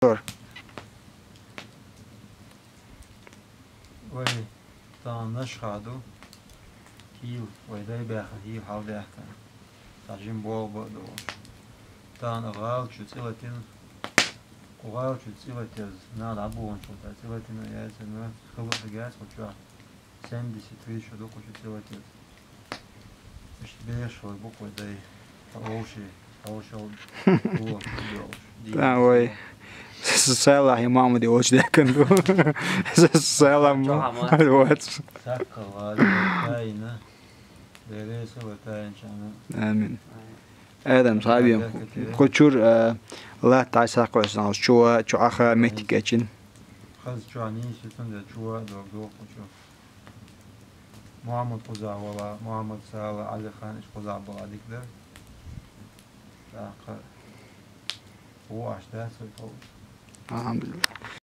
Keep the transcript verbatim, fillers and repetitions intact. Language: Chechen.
Вай, тахана Нашха ду. Хьийла, вай дай баьхна хьийла хьалдаьхкина. Цхьа жима болх ба а долуш. Тахана гӀала чу цӀе латийна. Кху гӀала чу цӀе латеза, нана дӀабохучул тӀехьа цӀе латийна яц, хала а хигацахь кху чохь. Семьдесят тысяч ду кху чу цӀе латеза. Иштта бехаш вай бу-кх вай дай. Хьо овший, хьо овшал. Тан вай. Салахь и Махьмуди волчу даьккхина ду. Салахь ма. Чохь ма. Вац. Саккхал гӀала тайна. Дерресала тайна чана. Амин. Адам, схьабен. Кху чуьра, а, латта дӀасаккхоьссина, чу, чу Ӏаха меттиг кечйина. Хаза чохь нийса цундела чу а дог доху кху чу. Мухьаммад кхузахь вала, Мухьаммад, Сала, Ӏалихан, иштта кхузахь бала дика дара. ТӀаккха ву аш дац вай тховса. Алхьамдулиллах.